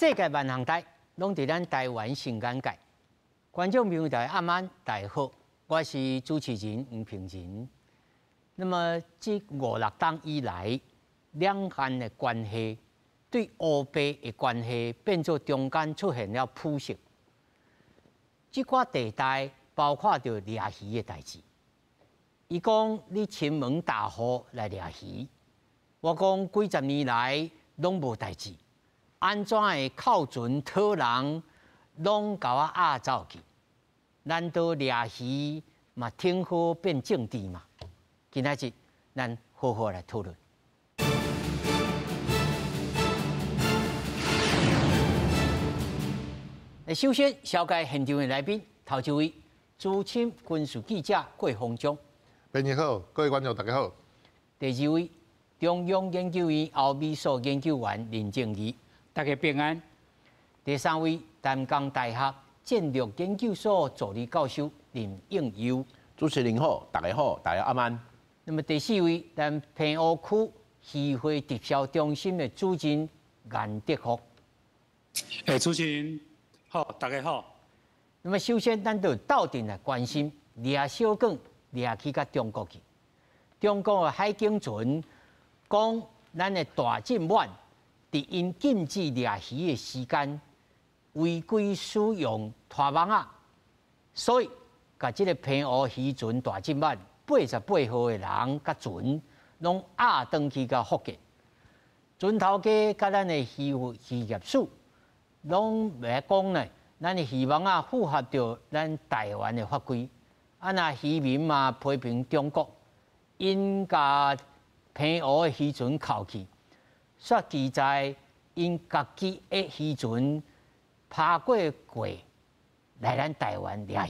世界萬項代，攏佇咱台灣新眼界。觀眾朋友大家暗安，大家好，我是主持人黃平仁。那麼這五六冬以來，兩岸的關係對烏白的關係變做中間出現了浮色。這寡地帶包括著掠魚的代誌。伊講你親門大戶來掠魚，我講幾十年來攏無代誌。按怎會扣船討人，攏共我壓走去？難道掠魚嘛挺好變政治嘛？今仔日咱好好來討論。首先，紹介現場的來賓，頭一位資深軍事記者郭鴻忠。朋友好，各位觀眾大家好。第二位，中央研究院歐美所研究員林靜儀，大家平安。第三位，淡江大學戰略研究所助理教授林應佑。主持人好，大家好，大家暗安。那麼第四位，咱澎湖區漁會直銷中心的主任顏德福。主持人好，大家好。那麼首先，咱就鬥陣來關心掠小卷掠去到中國去。中國的海警船講，咱的大進丸佇𪜶禁止掠魚的時間違規使用拖網仔，所以共這个澎湖漁船大進丸88號的人佮船攏押轉去到福建。船頭家佮咱的漁漁業署攏來講呢，咱的漁網仔符合著咱台灣的法規。啊，若漁民嘛批評中國，𪜶共澎湖的漁船扣去，煞記載𪜶家己的漁船趴過過來咱台灣掠魚。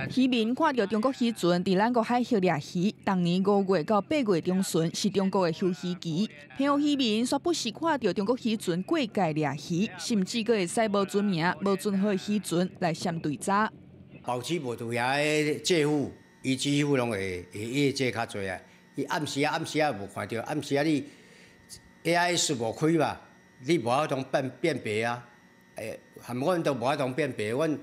漁民看著中國漁船佇咱國海域掠魚，逐年5月到8月中旬是中國的休漁期。澎湖漁民煞不時看著中國漁船過界掠魚，甚至閣會使無船名、無船號的漁船來相對查。保持無佇遐個政府，伊政府攏會會伊會這較濟啊。伊暗時啊暗時啊無看著，暗時啊你 AIS 無開嘛，你無法度辨辨別啊。含阮都無法度辨別，阮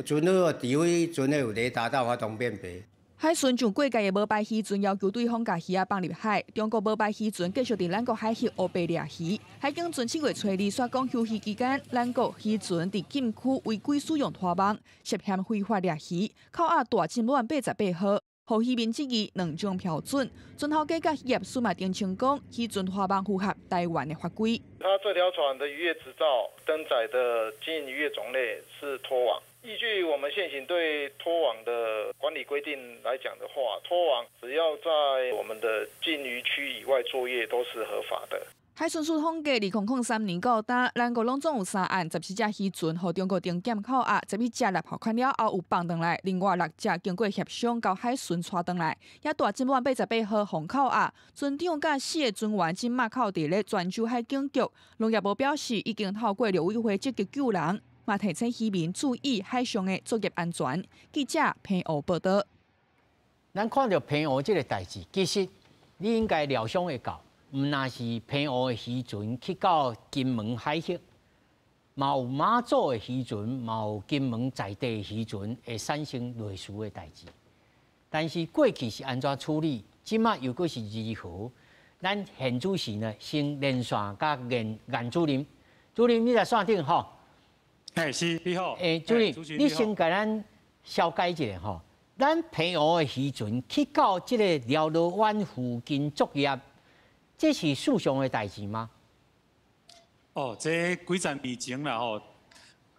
船好，除非船有雷達，才有法度辨別。海巡上過界的無牌漁船要求對方共魚仔放入海，中國無牌漁船繼續佇咱國海域烏白掠魚。海警船7月初二煞講休漁期間，咱國漁船佇禁區違規使用拖網，涉嫌非法掠魚，扣押大進丸88號。予漁民質疑兩種標準，船頭家佮漁業署嘛澄清講，漁船拖網符合台灣的法規。他這條船的漁業執照登載的經營漁業種類是拖網。依據我們現行對拖網的管理規定來講的話，拖網只要在我們的禁漁區以外作業都是合法的。海巡署統計，2003年到今，咱國攏總有三案14隻漁船予中國定檢扣押，11隻來罰款了後有放轉來，另外6隻經過協商交海巡帶轉來，也大進丸88號予扣押，船長佮四个船員這馬扣佇咧泉州海警局。農業部表示，已經透過陸委會積極救人，嘛提醒漁民注意海上的作業安全。記者彭歐報道。咱看著澎湖這个代誌，其實你應該料想會到。毋若是澎湖的漁船去到金門海域，嘛有馬祖的漁船，嘛有金門在地的漁船會產生類似的代誌。但是過去是按怎處理，這馬又閣是如何？咱現主時呢，先連線佮顏顏主任，主任你佇線頂吼？嘿，是，你好。主任，你先共咱紹介一下吼，咱澎湖的漁船去到這個遼羅灣附近作業。這是事上的代誌嗎？哦，這幾十年前啦吼，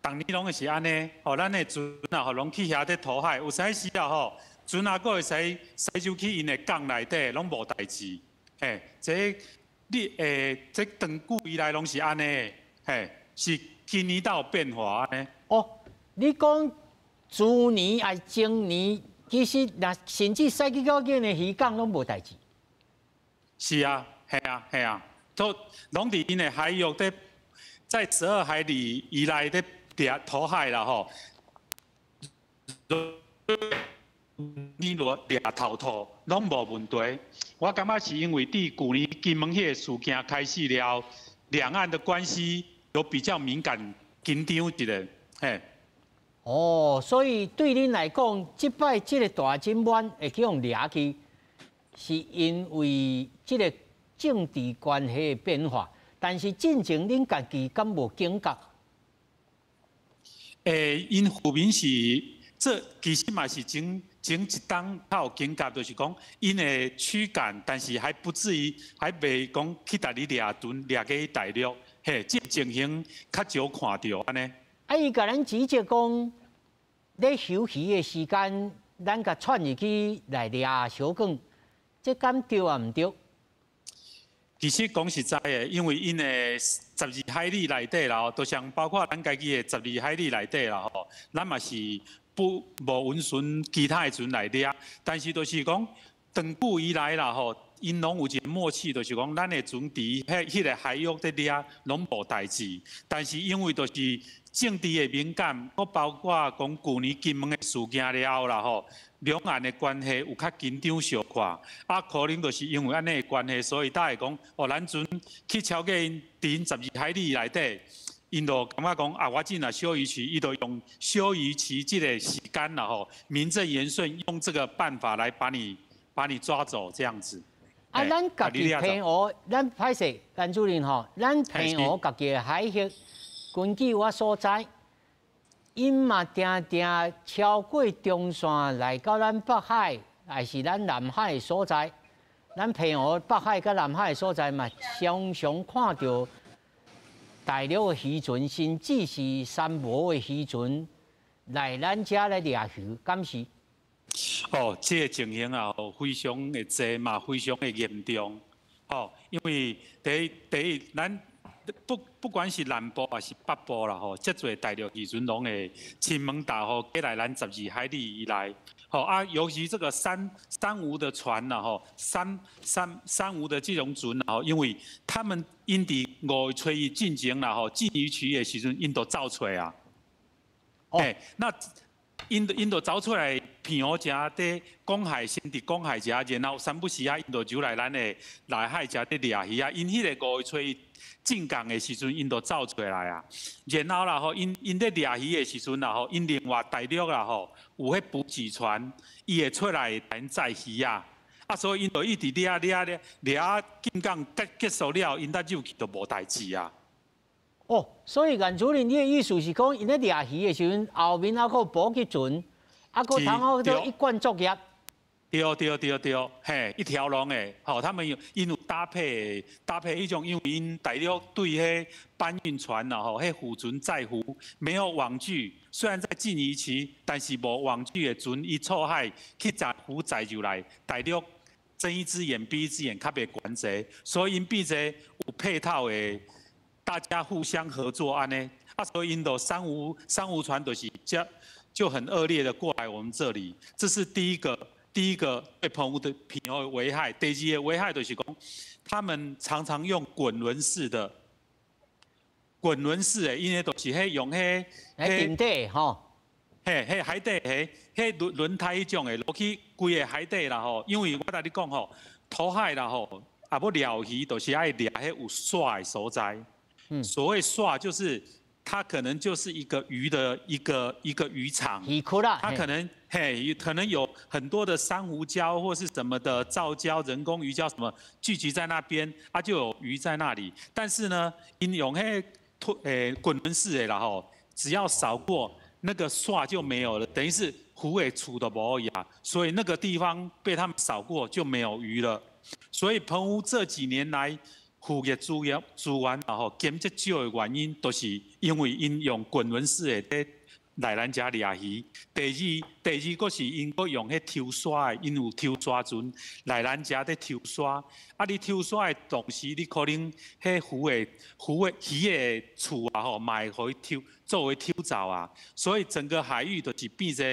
逐年攏會是按呢。吼，咱的船啊吼，攏去遐咧渡海，有啥時啊吼，船啊閣會使駛入去𪜶的港內底，攏無代誌。嘿，這你這長久以來攏是按呢，嘿，是今年才有變化按呢。哦，你講昨年抑前年，其實若甚至駛去到𪜶的漁港攏無代誌。是啊。係啊，係啊，都攏佇𪜶的海域咧，在12海里以內咧掠渡海啦吼。你若掠頭套，攏無問題。我感覺是因為佇舊年金門彼个事件開始了，兩岸的關係有比較敏感緊張一下，嘿。哦，所以對恁來講，這擺這个大金灣會去予掠去，是因為這个政治關係的變化。但是進前恁家己敢無警覺？𪜶漁民是這其實嘛是前前一冬較有警覺，就是講𪜶會驅趕，但是還不至於還袂講去共你掠船掠過去大陸，嘿，這情形較少看著按呢。啊，伊共咱指責講，咧休漁的時間，咱共竄入去來掠小卷，這敢對抑毋對？其實講實在的，因為𪜶的12海里內底啦，都像包括咱家己的十二海里內底啦吼，咱嘛是不無允准其他的船來掠，但是就是講長久以來啦吼，𪜶攏有一个默契，就是講咱的船佇彼个海域佇掠攏無代誌，但是因為就是政治的敏感，閣包括講舊年金門的事件了後啦吼，兩岸的關係有較緊張小可，啊，可能就是因為按呢的關係，所以才會講，哦，咱船去超過𪜶佇𪜶12海里內底，𪜶就感覺講啊，我這若休漁期，伊就用休漁期這个時間啦吼，名正言順用這個辦法來把你抓走這樣子。啊，咱家己澎湖，咱歹勢，顏主任吼，咱澎湖家己的海域，根據我所知，𪜶嘛定定超過中線來到咱北海，抑是咱南海的所在。咱澎湖北海佮南海的所在嘛，常常看著大陸的漁船，甚至是三無的漁船來咱遮來掠魚，敢是？哦，這个情形啊，非常的濟嘛，非常的嚴重。哦，因為第一，第一，咱不管是南部抑是北部啦，吼，遮濟大陸漁船攏會侵門踏戶過來咱12海里以內。吼啊，尤其這個三無的船啦，吼，三無的這種船吼，因為他們𪜶佇5月初1進前啦，吼，禁漁期的時陣，𪜶就走出啊。欸，那𪜶就走出來，澎湖遮佇公海先佇公海遮，然後三不時啊，𪜶就走來咱的內海遮佇掠魚啊。𪜶彼个5月初1進港的時陣，𪜶就走出來啊。然後啦吼，𪜶咧掠魚的時陣啦吼，𪜶另外大陸啦吼有彼補給船，伊會出來共𪜶載魚仔。啊，所以𪜶就一直掠掠掠掠進港結束了，𪜶才入去就無代誌啊。哦，所以顏主任，你的意思是講，𪜶咧掠魚的時陣，後面猶閣有補給船，啊，閣通好做一貫作業。對對對對，嘿，一條龍的，吼，他們有𪜶有搭配彼種，因為𪜶大陸對彼搬運船啦，吼，彼浮船載浮沒有網具，雖然在禁漁期，但是無網具的船，伊出海去載浮載入來，大陸睜一隻眼閉一隻眼，較袂管制，所以𪜶變做有配套的，大家互相合作按呢，啊，所以𪜶就三無船就是這就很惡劣的過來我們這裡，這是第一個。第一個對澎湖的澎湖的危害，第二个危害就是講，他們常常用滾輪式的，滾輪式的，𪜶就是彼用彼海底吼，嘿，彼海底彼彼輪胎彼種的落去規个海底啦吼，因為我共你講吼，討海啦吼，啊欲掠魚，就是愛掠彼有沙的所在。所謂沙就是，它可能就是一個魚的一個漁場，魚窟啦，它可能嘿，可能有很多的珊瑚礁或是什麼的藻礁、人工魚礁什麼聚集在那邊，啊就有魚在那裡。但是呢，𪜶用彼拖滾輪式的啦吼，只要掃過那個沙就沒有了，等於是湖尾處的無呀，所以那個地方被他們掃過就沒有魚了。所以澎湖這幾年來，漁業資源然後減這少的原因，都是因為𪜶用滾輪式的佇來咱遮掠魚。第二，第二閣是𪜶閣用彼抽沙的，𪜶有抽沙船來咱遮佇抽沙。啊，你抽沙的同時，你可能彼湖的魚的厝啊吼，嘛會予伊抽作為抽走啊。所以整個海域就是變做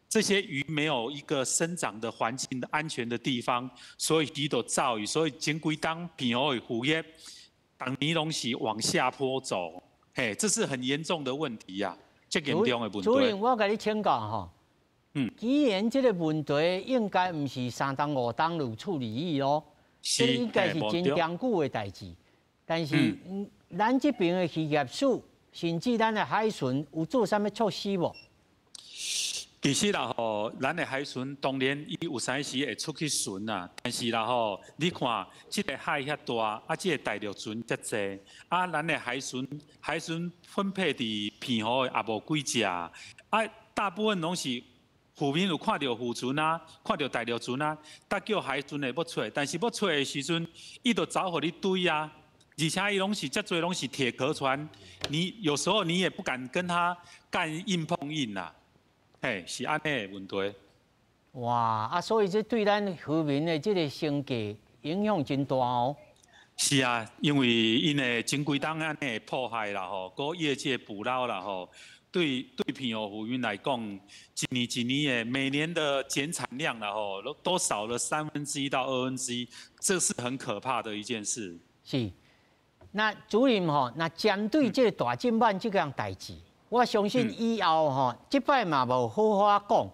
這些魚沒有一個生長的環境的安全的地方，所以魚就走去。所以前幾冬澎湖的漁業，逐年攏是往下坡走，嘿，這是很嚴重的問題呀，這嚴重的問題。主任，我共你請教吼，既然這個問題應該毋是3冬5冬就處理咯，這應該是真長久的代誌。但是，咱這邊的漁業署，甚至咱的海巡有做啥物措施無？其實啦吼，咱的海巡當然伊有啥時會出去巡啊，但是啦吼，你看這个海遐大，啊，這个大陸船遮濟，啊，咱的海巡分配佇澎湖的也無幾隻，啊，大部分攏是漁民有看著漁船啊，看著大陸船啊，才叫海巡的欲揣，但是欲揣的時陣，伊就走予你追啊，而且伊攏是遮濟攏是鐵殼船，你有時候你也不敢跟他幹硬碰硬啦。嘿，是按呢的問題。哇！啊，所以這對咱漁民的這个生計影響真大哦。是啊，因為𪜶的前幾冬按呢破壞啦吼，閣業界捕撈啦吼，對澎湖漁民來講，一年一年的每年的減產量啦吼，都少了1/3到1/2，這是很可怕的一件事。是，那主任吼，那針對這个大進滿這項代誌，我相信以後吼，這擺嘛無好好講，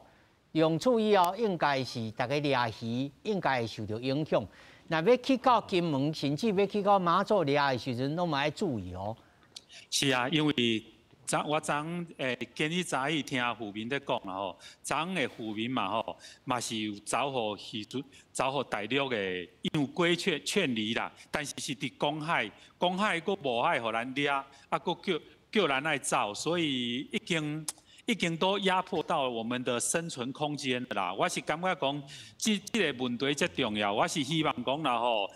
用處以後應該是逐家掠魚應該會受著影響。若欲去到金門，甚至欲去到馬祖掠的時陣，攏嘛愛注意哦。是啊，因為昨我昨今日早起聽漁民咧講啦吼，昨昏的漁民嘛吼，嘛是有走予漁船，走予大陸的，因有規勸勸離啦，但是是佇公海，公海閣無愛予咱掠，啊，閣叫咱愛走，所以已經都壓迫到我們的生存空間啦。我是感覺講，這个問題遮重要，我是希望講啦吼，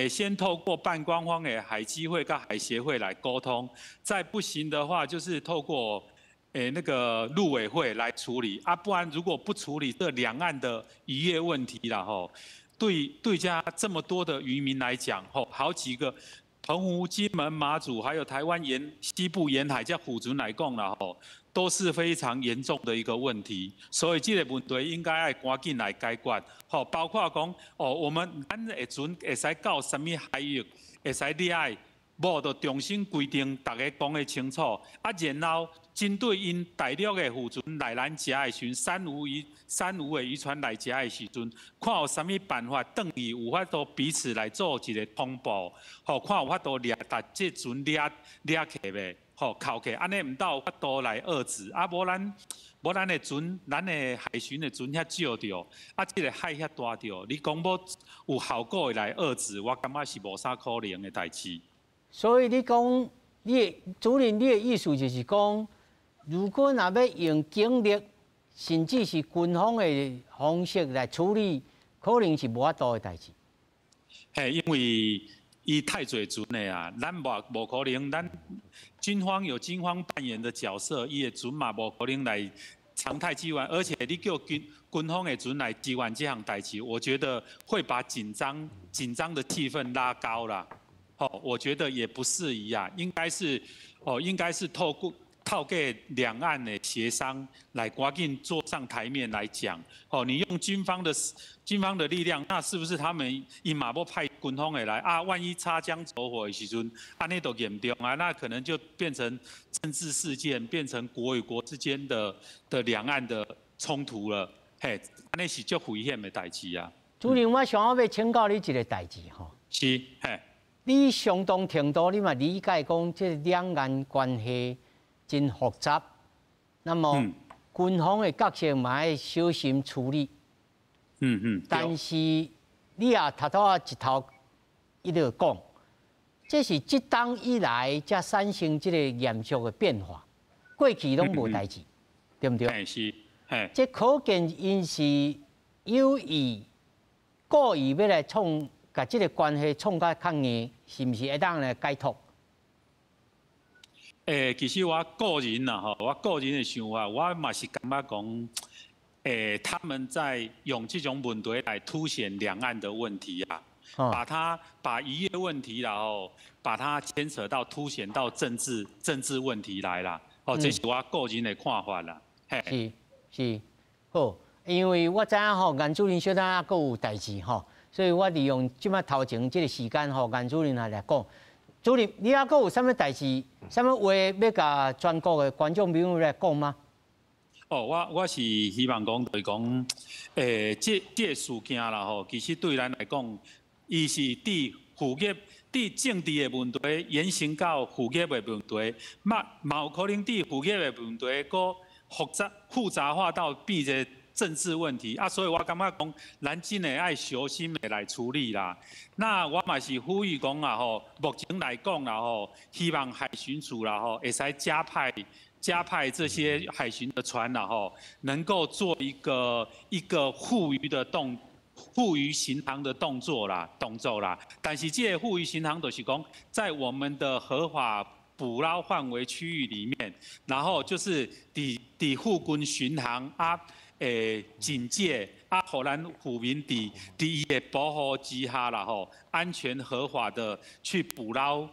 先透過半官方的海基會佮海協會來溝通，再不行的話，就是透過那個陸委會來處理。啊，不然如果不處理這兩岸的漁業問題啦吼，對遮這麼多的漁民來講吼，好幾個澎湖、金門、馬祖，還有台灣沿西部沿海這漁船來講啦吼，都是非常嚴重的一個問題，所以這個問題應該愛趕緊來解決。吼，包括講哦，我們咱的船會使到啥物海域，會使掠的，無就重新規定，逐家講得清楚。啊，然後針對𪜶大陸的漁船來咱遮的時陣，三無的漁船來遮的時陣，看有啥物辦法，轉去有法度彼此來做一个通報，吼，看有法度掠達這船掠掠起袂？吼，銬起，按呢毋到有法度來遏止，啊，無咱的船，咱的海巡的船遐少著，啊，這个海遐大著，你講欲有效果的來遏止，我感覺是無啥可能的代誌。所以你講，你的主任，你的意思就是講，如果若欲用警力，甚至是軍方的方式來處理，可能是無法度的代誌。嘿，因為伊太濟船的啊，咱無可能，咱軍方有軍方扮演的角色，伊的船嘛無可能來常態支援，而且你叫軍方的船來支援這項代誌，我覺得會把緊張的氣氛拉高啦。哦，我覺得也不適宜啊，應該是透過兩岸的協商來趕緊坐上台面來講。哦，你用軍方的力量，那是不是他們伊嘛欲派軍方的來啊？萬一擦槍走火的時陣，按呢就嚴重啊，那可能就變成政治事件，變成國與國之間的兩岸的衝突了。嘿，按呢是足危險的代誌啊。主任，我想欲請教你一个代誌吼。是，嘿。你相當程度，你嘛理解講，這兩岸關係真複雜，那麼軍方的角色嘛愛小心處理。但是你也頭拄仔一頭一直講，這是這冬以來才產生這个嚴肅的變化，過去攏無代誌，對毋對？是，嘿。這可見𪜶是有意故意欲來創，共這个關係創甲較硬，是毋是會當來解脫？其實我個人啦吼，我個人的想法，我嘛是感覺講，他們在用這種問題來凸顯兩岸的問題啊，把漁業問題然後把它牽扯到凸顯到政治問題來啦。哦，這是我個人的看法啦。是是，好，因為我知影吼，顏主任小等下閣有代誌吼，所以我利用這擺頭前這个時間吼，顏主任來講。主任，你猶閣有啥物代誌、啥物話欲共全國的觀眾朋友來講嗎？哦，我是希望講就是講，這個事件啦吼，其實對咱來講，伊是佇副業、佇政治的問題延伸到副業的問題，嘛有可能佇副業的問題閣複雜化到變一個政治問題啊，所以我感覺講，咱真的愛小心的來處理啦。那我嘛是呼籲講啊吼，目前來講啦吼，希望海巡署啦吼，會使加派這些海巡的船啦吼，能夠做一個護漁巡航的動作啦。但是這個護漁巡航就是講，在我們的合法捕撈範圍區域裡面，然後就是佇附近巡航啊，警戒啊，予咱漁民佇伊的保護之下啦吼，安全合法的去捕撈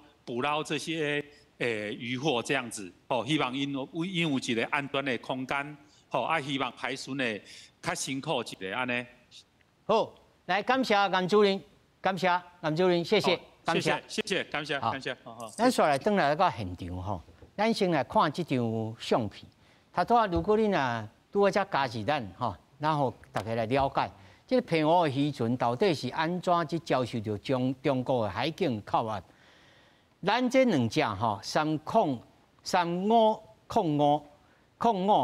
這些漁獲這樣子，吼，希望𪜶有一個安全的空間，吼，啊，希望海巡會較辛苦一下按呢。好，來感謝顏主任，感謝顏主任，謝謝，感謝，謝謝，感謝，感謝。咱煞來轉來到現場吼，咱先來看這張相片。頭拄仔如果你若拄仔才加入咱吼，然後大家來了解，這個澎湖的漁船到底是按怎去遭受著中國的海警扣押？咱這兩隻吼，350505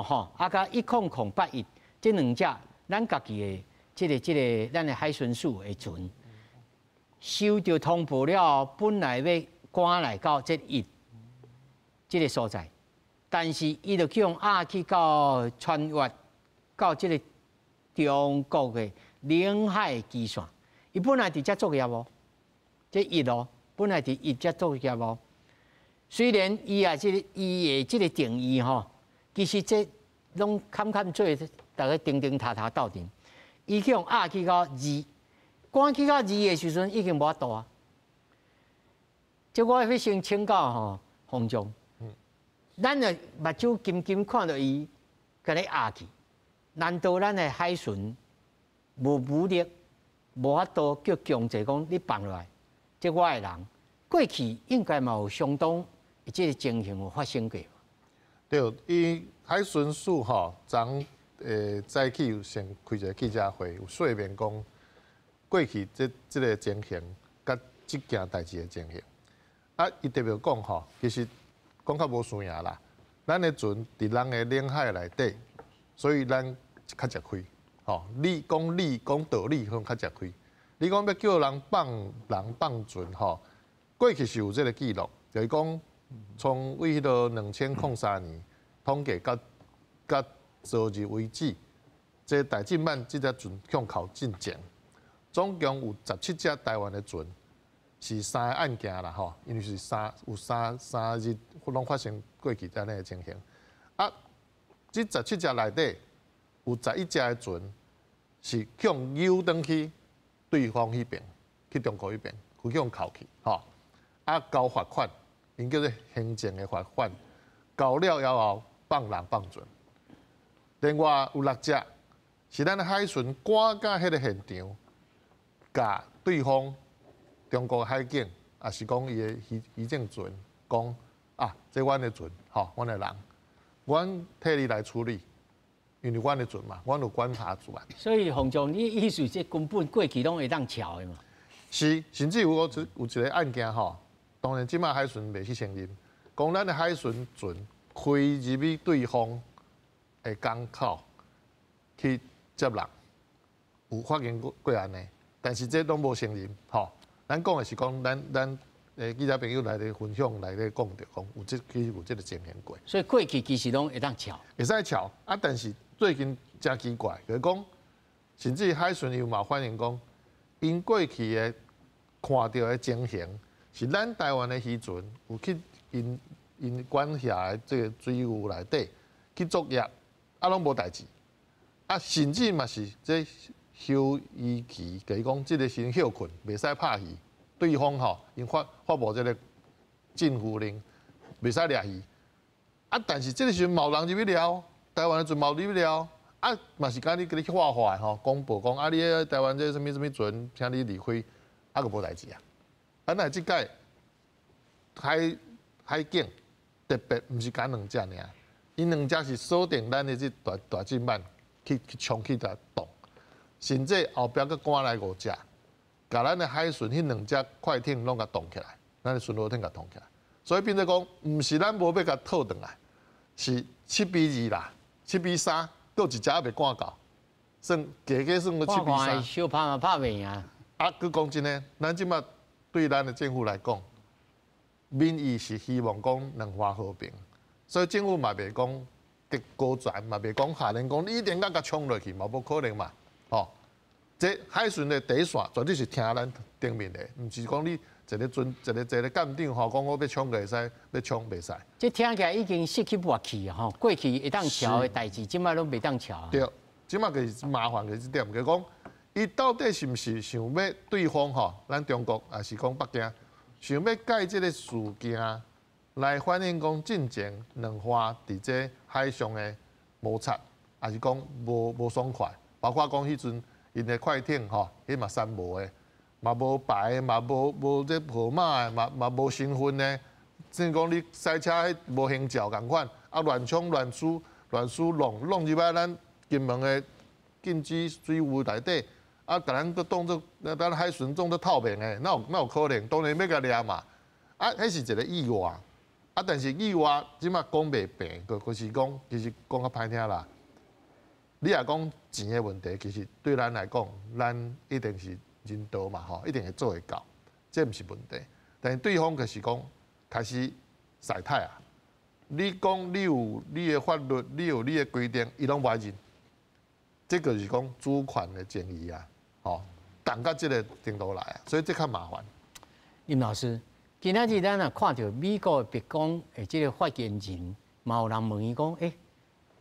吼，啊佮10081，這兩隻咱家己的這個咱的海巡署的船，收著通報了後，本來欲趕來到這一這個所在，但是伊就去予壓去到穿越到這個中國的領海基線，伊本來佇遮作業哦，這一哦。本來佇一遮作業哦，雖然伊啊，這個伊的這個定義吼，其實這攏坎坎做，逐家叮叮踏踏鬥陣，伊去予壓去到二，趕去到二的時陣已經無法度啊。這我欲先請教吼，洪總，咱的目睭金金看著伊，共你壓去，難道咱的海巡無武力，無法度叫強制講你放落來？這我的人過去應該嘛有相當這個情形有發生過。對，伊海巡署吼，昨早起有先開一個記者會，有說明講過去這個情形，佮這件代誌的情形。啊，伊特別講吼，其實講較無輸贏啦。咱的船佇人的領海內底，所以咱較食虧。吼，你講道理，可能較食虧。你講欲叫人放人放船吼，過去是有這個記錄，就是講從為彼個2003年統計到昨日為止，這大進曼這隻船向扣進前，總共有17隻台灣的船是三個案件啦吼，因為是三有三三日攏發生過去按呢的情形。啊，這17隻內底有11隻的船是向扭轉去對方彼邊，去中國彼邊，去予扣去，吼，啊交罰款，𪜶叫做行政的罰款，交了以後放人放船。另外有六隻是咱海巡趕到彼个現場，共對方中國海警，抑是講伊的漁政船，講啊，這阮的船，吼，阮的人，阮替你來處理。因為阮的船嘛，阮有管轄權。所以洪總，你意思這根本過去攏會當撬的嘛？是，甚至有一個案件吼，當然這擺海巡袂去承認，講咱的海巡船開入去對方的港口去接人，有發生過按呢，但是這攏無承認吼。咱講的是講咱記者朋友來咧分享來咧講著講有這其實有這個情形過。所以過去其實攏會當撬，會使撬啊，但是最近誠奇怪，就是講，甚至海巡伊嘛反映講，𪜶過去的看著的情形，是咱台灣的漁船有去𪜶管轄的這個水域內底去作業，啊攏無代誌，啊甚至嘛是這休漁期，就是講這個時陣歇睏，袂使拍魚，對方吼𪜶發布這個禁漁令，袂使掠魚，啊但是這個時陣嘛有人入去掠，台灣的船嘛入去掠，啊嘛是敢你共你去畫畫吼，公布講啊你台灣這啥物啥物船，請你離開，啊閣無代誌啊，啊那這擺海警特別毋是干兩隻爾， 𪜶兩隻是鎖定咱的這大大進板去去衝去共擋，甚至後壁閣趕來五隻，共咱的海巡彼兩隻快艇攏共擋起來，咱的巡邏艇共擋起來。所以變做講，毋是咱無欲共討轉來，是7比2啦，7比3，閣有一隻猶未趕到，算加加算閣7比3。相拍嘛拍袂贏。啊，閣講真的，咱這擺對咱的政府來講，民意是希望講兩岸和平。所以政府嘛袂講得高權，嘛袂講下令講你一定愛共衝落去，嘛無可能嘛，吼。這海巡的底線絕對是聽咱頂面的，毋是講你一个船一个一个艦長吼，講我欲衝就會使，欲衝袂使。這聽起來已經失去默契吼，過去會當喬的代誌，這擺攏袂當喬。對，這擺就是麻煩就是這點，就講伊到底是毋是想欲對方吼，咱中國抑是講北京，想欲藉這个事件來反映講進前兩岸佇這海上的摩擦，抑是講無爽快，包括講彼陣𪜶的快艇吼，彼嘛三無的，嘛無牌，嘛無這號碼的，嘛嘛無身份的，甚至講你駛車彼無行照仝款，啊亂衝亂輸亂輸弄弄入來咱金門的禁止水域內底，啊，共咱閣當做咱海巡當做透明的，哪有哪有可能？當然欲共掠嘛，啊，彼是一个意外。啊！但是意外這擺講袂平，就是講，其實講較歹聽啦。你若講錢的問題，其實對咱來講，咱一定是人道嘛，吼，一定會做會到，這毋是問題。但是對方就是講開始使態啊！你講你有你的法律，你有你的規定，伊攏無愛認。這個就是講主權的爭議啊，吼，動到這个程度來啊，所以這較麻煩。林老師。今仔日咱若看著美國的白宮的這个發言人，嘛有人問伊講：欸，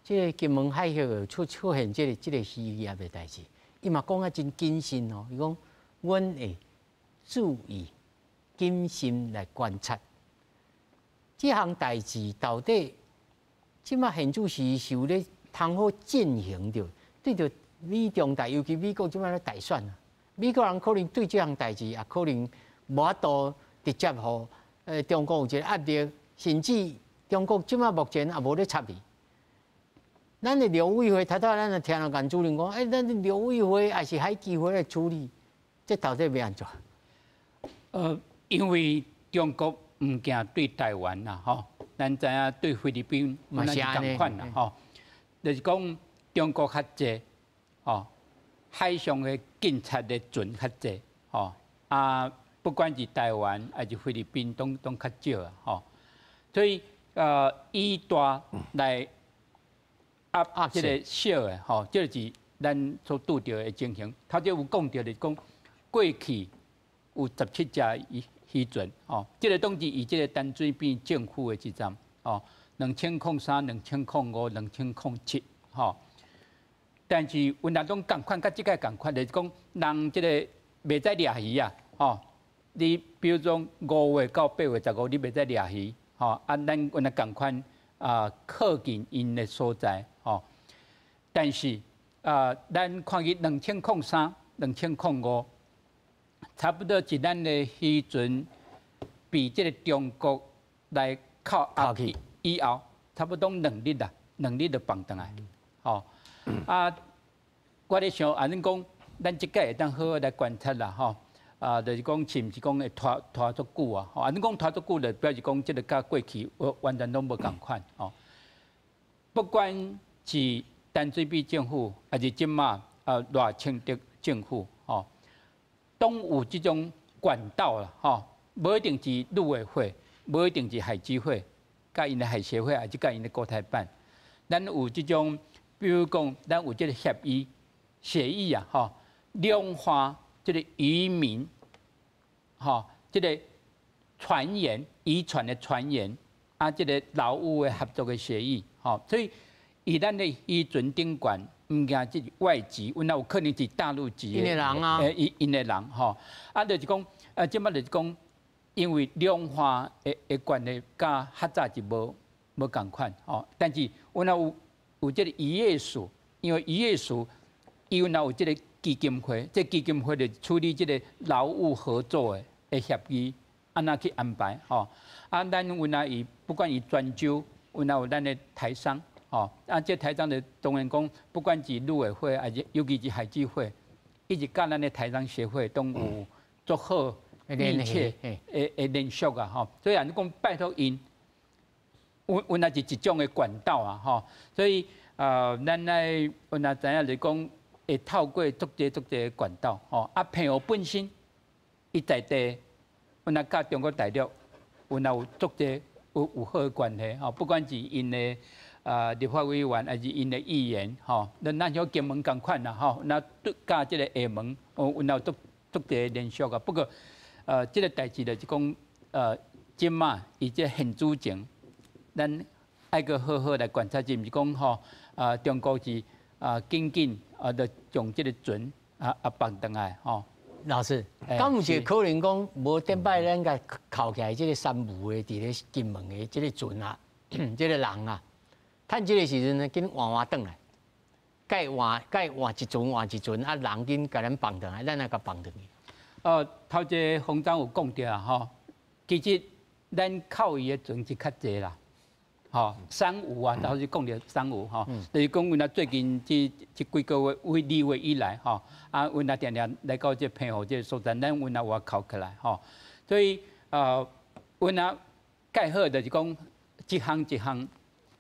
這个金門海峽有出出現這个這个漁業的代誌，伊嘛講啊真謹慎哦。伊講，阮會注意謹慎來觀察這項代誌到底，這馬現主時是有咧通好進行著，對著美中台，尤其美國這馬咧大選啊，美國人可能對這項代誌也可能無法度。直接予中國有一个壓力，甚至中國這馬目前也無咧插伊。咱的陸委會，頭拄咱就聽人主任講，欸，咱的陸委會抑是海基會來處理，這到底欲按怎？因為中國毋驚對台灣啦，吼，咱知影對菲律賓嘛是仝款啦，吼，就是講中國較濟，吼，海上的警察的船較濟，吼，啊。不管是台灣抑是菲律賓，攏攏較少啊，吼。所以以大來壓壓這个小的，吼，這個是咱所拄著的情形。頭先有講著，就是講過去有17隻漁漁船，吼，這个當時以這个陳水扁政府的時陣，吼，2003、2005、2007，吼。但是阮若攏仝款，佮這个仝款，就是講人這个袂使掠魚啊，吼。你比如講5月到8月15，你袂使掠魚，吼啊，咱阮若仝款啊，靠近𪜶的所在，吼。但是啊，咱看見2003、2005，差不多是咱的漁船被這个中國來扣押去以後，差不多2日啦，2日就放轉來，吼。啊，我咧想，按呢講，咱這擺會當好好來觀察啦，吼。啊，就是講是毋是講會拖拖足久啊？吼，按呢講拖足久，就表示講這个佮過去完全攏無仝款吼。不管是陳水扁政府，抑是這馬啊賴清德政府，吼，攏有這種管道啦，吼，無一定是陸委會，無一定是海基會，佮𪜶的海協會，抑是佮𪜶的國台辦，咱有這種，比如講，咱有這个協議協議啊，吼，兩岸這个漁民，吼，這个船員漁船的船員，啊，這个勞務的合作的協議，吼，所以以咱的漁船頂懸，毋驚這是外籍，阮若有可能是大陸籍的，𪜶的人啊，𪜶的人吼，啊，就是講，啊，這擺就是講，因為兩岸的的關係佮較早是無無仝款，吼，但是阮若有有這个漁業署，因為漁業署伊阮若有這个基金會，這基金會就處理這個勞務合作的的協議，按怎去安排吼？啊，咱阮若以不管以泉州，阮也有咱的台商，吼，啊，這台商的當然講，不管是陸委會，還是尤其是海基會，以及佮咱的台商協會，都有足好密切的聯繫啊，吼。所以按呢講拜託𪜶，阮阮也是一種的管道啊，吼。所以咱愛阮也知影就是講，會透過足濟足濟的管道，吼。啊，澎湖本身，伊在地，阮也佮中國大陸，阮也有足濟有好的關係，吼。不管是𪜶的立法委員，還是𪜶的議員，吼，咱像金門仝款啦，吼，那對佮這個廈門，阮也有足足濟聯繫啊。不過，這個代誌就是講，這馬伊這現主前，咱愛閣好好來觀察，是毋是講吼，中國是緊緊就將這個船放轉來，吼。老師，敢有一個可能講，無頂擺咱共扣起來這個三無的，佇咧金門的這個船啊，這個人啊，趁這個時陣呢，緊換換轉來，改換改換一船換一船，啊人緊共咱放轉來，咱來共放轉去。頭一个方長有講著啊，吼，其實咱扣伊的船是較濟啦，吼，三無啊，頭先講著三無吼，就是講阮啊最近這幾個月，為2月以來吼，啊，阮啊定定來到這澎湖這個所在，咱阮也有扣起來吼，所以阮啊蓋好就是講一項一項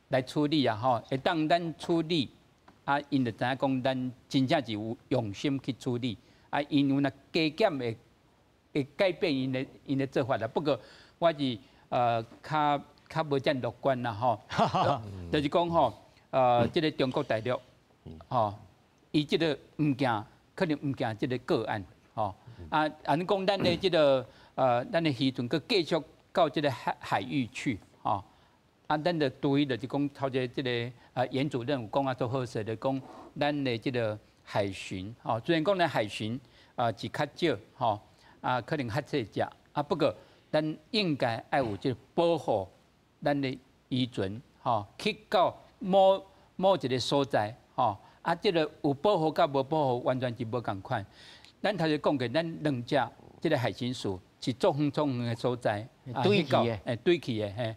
來處理啊，吼，會當咱處理，啊，𪜶就知影講咱真正是有用心去處理。啊，𪜶有若加減會改變𪜶的做法啦。不過我是較無遮樂觀啦吼，就是講吼，這個中國大陸吼，伊這個物件可能毋驚這個個案吼。啊，按呢講咱的這個咱的漁船閣繼續到這個海域去吼。啊，咱就對就是講頭一個這個嚴主任有講啊，足好勢，就講咱的這個海巡吼，雖然講咱海巡是較少吼，啊可能較細隻啊，不過咱應該愛有這個保護咱的漁船吼，去到某某一個所在吼，啊，這個有保護佮無保護完全是無仝款。咱頭先講過，咱兩隻這個海巡署是足遠足遠的所在，對去的，對去的，嘿。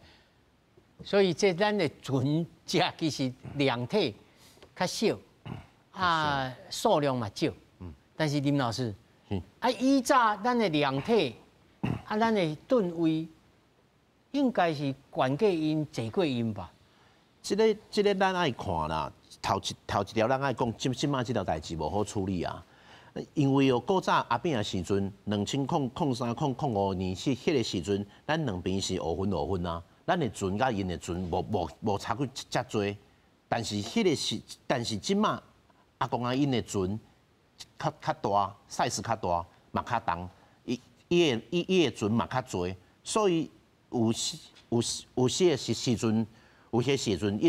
所以這咱的船隻其實量體較少，啊數量嘛少。但是林老師，啊以早咱的量體，啊咱的噸位，應該是懸過𪜶，濟過𪜶吧？這個咱愛看啦，頭一條咱愛講，這馬這條代誌無好處理啊。因為哦，古早阿扁的時陣，2003、2005年是彼個時陣，咱兩邊是五分五分啊。咱的船佮𪜶的船無差過遮濟，但是彼個時，但是這馬阿公啊，𪜶的船較大，size 較大，嘛較重，伊的船嘛較濟，所以有些時陣，有些時陣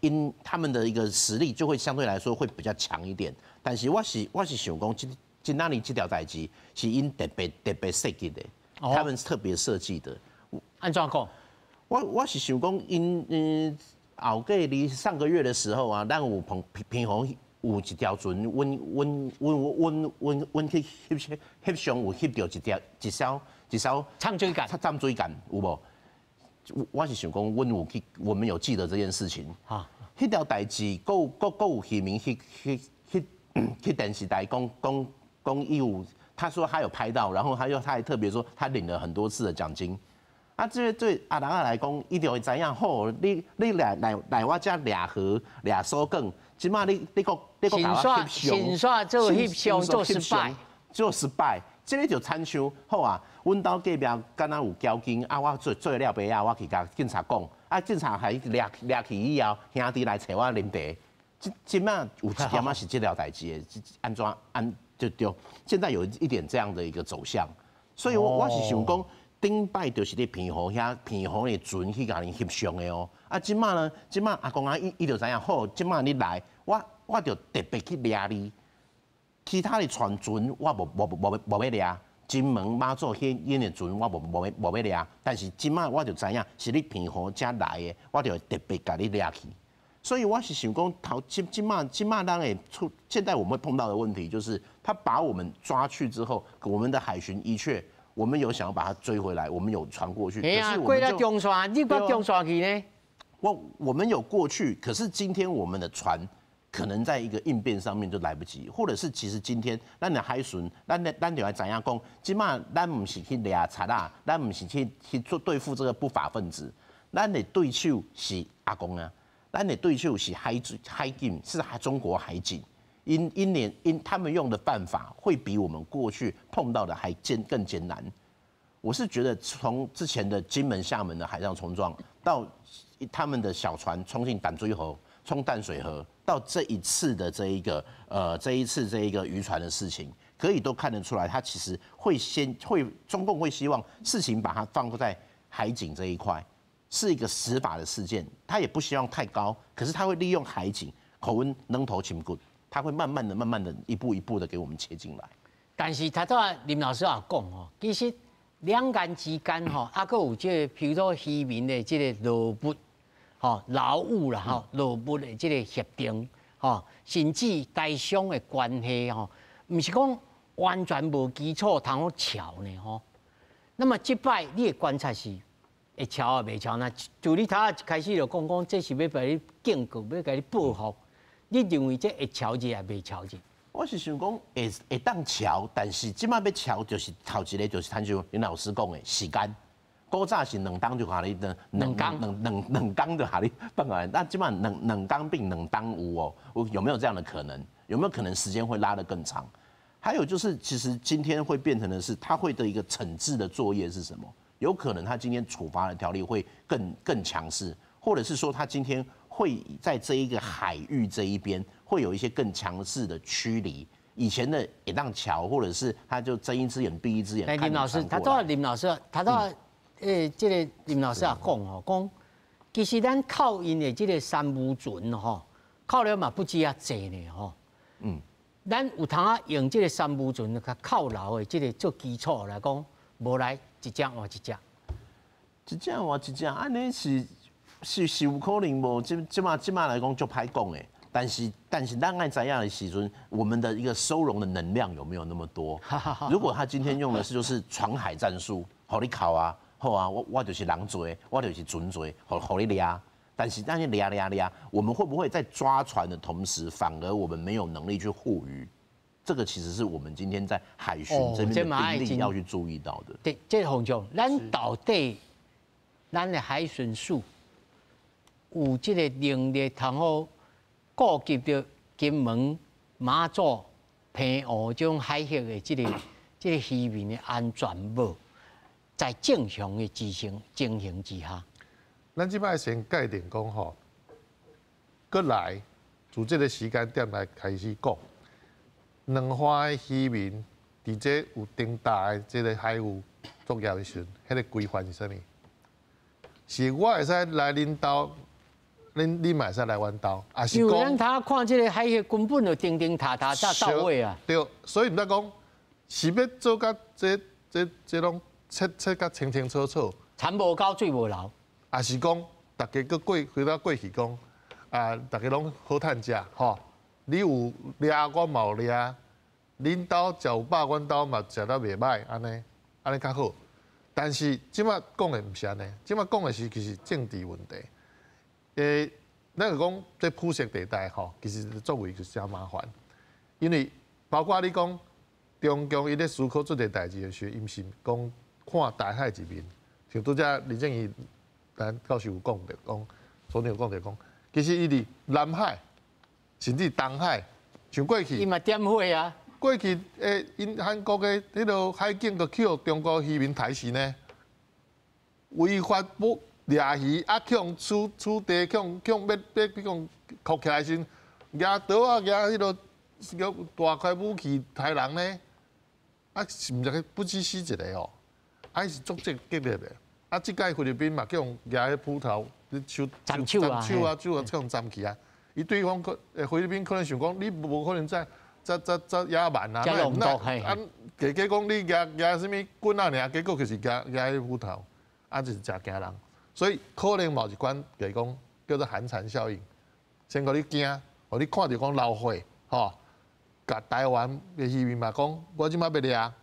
，𪜶他們的一個實力就會相對來說會比較強一點。但是我是想講，這哪裡這條代誌是𪜶特別特別設計的，他們特別設計的。按怎講？我是想講，𪜶後過離上個月的時候啊，咱有澎湖有一條船，阮去翕相有翕著一條一艘一艘藏水艦，藏水艦有無？我是想講，阮有去，我們有記得這件事情。哈，彼條代誌，閣有漁民去電視台講，伊有，他說他有拍到，然後他還特別說他領了很多次的獎金。啊，這個對阿人仔來講，伊就會知影，好，你來我遮掠魚掠鎖管，這馬你閣共我翕相，先煞做翕相做失敗，做失敗，這個就親像好啊。阮兜隔壁敢若有交警啊，我做了白仔，我去共警察講，啊，警察還掠去以後，兄弟來揣我啉茶。這馬有一點仔是這條代誌的，按怎按就對。現在有一點這樣的一個走向，所以我是想講，頂擺就是佇澎湖遐，澎湖的船去共𪜶翕相的哦。啊，這馬呢，這馬阿公啊，伊就知影，好，這馬你來，我就特別去掠你。其他的船我無欲掠，金門媽祖彼𪜶的船我無欲掠，但是這馬我就知影是你澎湖遮來的，我就會特別共你掠去。所以我是想講，頭這馬咱會出，現在我們會碰到的問題就是，他把我們抓去之後，我們的海巡的確，我們有想要把他追回來，我們有傳過去。哎呀，過了中線，你過中線去呢？我们有过去，可是今天我们的船可能在一个应变上面就来不及，或者是其实今天咱的海巡，咱就爱知影讲，这马咱毋是去掠贼仔，咱毋是去做对付这个不法分子，咱的对手是阿共啊，咱的对手是海警，是中国海警，𪜶𪜶连𪜶他们用的办法会比我们过去碰到的还更艰难。我是觉得从之前的金门、厦门的海上冲撞，到他们的小船冲进淡水河、冲淡水河，到这一次的这一个呃这一次这一个渔船的事情，可以都看得出来，他其实会先会中共会希望事情把它放在海警这一块，是一个司法的事件，他也不希望太高，可是他会利用海警予阮软土深掘，他会慢慢的、慢慢的、一步一步的给我们切进来。但是头拄仔林老师也讲吼，其实两岸之间吼，犹阁有这个，譬如说渔民的这个劳务，吼劳务啦吼，劳务的这个协定，吼，甚至台商的关系吼，毋是讲完全无基础通好撨呢吼。那么这摆你的观察是会撨抑袂撨？那就你头仔一开始就讲讲，这是欲共你警告，欲共你报复。你认为这会撨入抑袂撨入？我是想讲会当撨，但是这马欲撨就是头一个就是亲像林老师讲的时间。古早是两冬就予你两两两两两工就予你放来，那这马两两工变两冬有哦，有没有这样的可能？有没有可能时间会拉得更长？还有就是，其实今天会变成的是，他会的一个惩治的作业是什么？有可能他今天处罚的条例会更强势，或者是说他今天会在这一个海域这一边会有一些更强势的驱离。以前的会当撨，或者是他就睁一只眼闭一只眼。哎，林老师，头拄仔林老师，头拄仔这个林老师也讲吼，讲其实咱扣𪜶的这个三无船吼，扣了嘛不止遐济呢吼。咱有通仔用这个三无船共扣留的这个做基础来讲，无来一只换一只。一只换一只，按呢是有可能无？这马来讲足歹讲的。但是咱爱知影的时阵，我们的一个收容的能量有没有那么多？如果他今天用的是就是船海战术，予你扣啊，好啊，我就是人济，我就是船济，予你掠。但是那些掠掠掠，我们会不会在抓船的同时，反而我们没有能力去护渔？这个其实是我们今天在海巡这边的兵力要去注意到的。对，这个方向，咱到底咱的海巡署有这个能力通好顾及著金门、马祖、澎湖这种海域的这个渔民的安全无？在正常的执行情形之下，咱这摆先界定讲吼，阁来自这个时间点来开始讲，两岸的渔民伫这有重大的这个海域作业的时阵，彼个规范是啥物？是我会使来恁兜，恁嘛会使来阮兜，抑是讲？因为咱头看这个海域根本就钉钉塌塌才到位啊。对，所以毋才讲是欲做甲这拢切切甲清清楚楚，田无沟水无流，抑是讲逐家阁过回到过去讲啊，逐家拢好趁食吼。你有掠，我嘛有掠，恁兜食有饱，阮兜嘛食得袂䆀，按呢较好。但是这马讲的毋是按呢，这马讲的是其实政治问题。咱就讲这灰色地带吼，其实作为就是诚麻烦，因为包括你讲中共伊咧思考这个代志的时候，伊毋是讲看台海一面，像拄才李正义咱教授有讲著，讲昨天有讲著讲，其实伊伫南海甚至东海，像过去伊嘛点火啊。过去𪜶韩国的彼个海警就去予中国渔民刣死呢，违法捕掠鱼啊，去予取缔，去予欲欲去予扣起来时，举刀仔举彼个大块武器刣人呢，啊，是毋是不只死一个哦？啊，伊是足这激烈的。啊，这摆菲律宾嘛，去予举彼斧头，手斩手啊，手啊，手啊，去予斩去啊。伊对方可，菲律宾可能想讲，你无可能遮遮遮遮野蛮啊！啊，假假讲你举举啥物棍仔尔，结果就是举举彼斧头，啊，就是诚惊人。所以可能嘛有一款，就是讲叫做寒蝉效应，先予你惊，予你看著讲流血，吼，共台湾的渔民嘛讲，我这马欲掠，啊，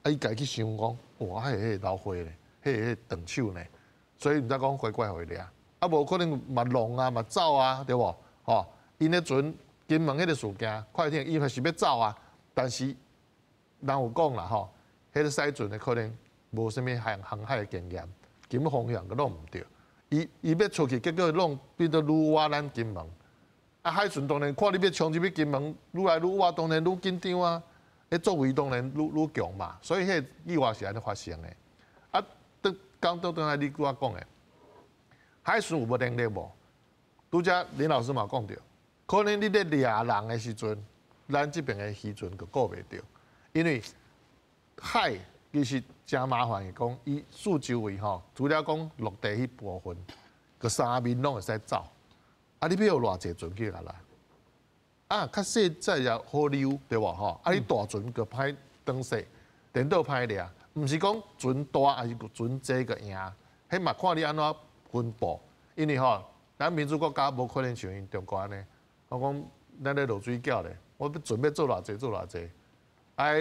伊家己去想讲，哇，彼个流血咧，彼个断手呢，所以毋才讲乖乖予伊掠。啊，無可能嘛弄啊，嘛走啊，對無？吼，𪜶的船金門彼個事件，快艇伊是欲走啊，但是人有講啦吼，彼個駛船的可能無啥物航海的經驗，根本方向閣弄毋對。伊欲出去，結果弄變做愈倚咱金門。啊，海巡當然看你欲衝入去金門，愈來愈倚，當然愈緊張啊。彼作為當然愈愈強嘛，所以彼個意外是按呢發生的。啊，剛拄轉來你拄仔講的，海巡有無能力無？拄才林老師嘛講著，可能你咧掠人的時陣，咱這邊的漁船就顧袂著，因為海其實誠麻煩的，講伊四周圍吼，除了講陸地彼部分，閣三面攏會使走。啊，你欲予偌濟船去共來？啊，較細隻也好溜，對無吼？啊，你大船閣歹當勢，顛倒歹掠，毋是講船大抑是船濟閣贏，彼嘛看你按怎分布。因為吼，咱民主國家無可能像𪜶中國按呢。我講咱咧落水餃咧，我欲準備做偌濟做偌濟，啊，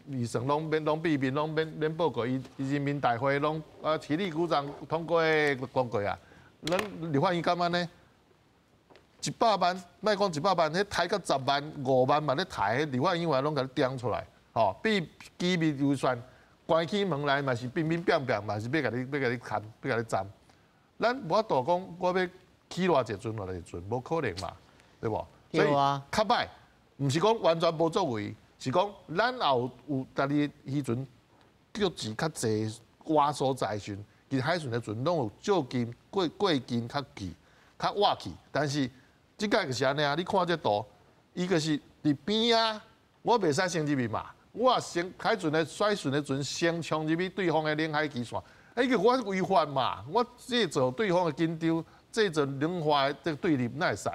預算攏免攏秘密，攏免免報告，伊人民大會攏啊起立鼓掌通過通過啊。咱立法院敢按呢？100萬，莫講100萬，彼刣到10萬、5萬嘛咧刣，立法院員攏共你點出來，吼，比機密預算關起門來嘛是乒乒乓乓，嘛是欲共你欲共你砍，欲共你斬。咱無法度講，我欲起偌濟船偌濟船，無可能嘛，對無？對啊。較歹，毋是講完全無作為，是講咱也有家己漁船叫錢較濟倚所在時，其實海巡的船攏有就近過過近較近較倚去，但是。這擺就是按呢啊！你看這圖，伊就是佇邊仔，我袂使先入去嘛。我先海巡的海巡的船先衝入去對方的領海基線，彼個我違法嘛？我製造對方的緊張，製造兩岸的這個對立，哪會使？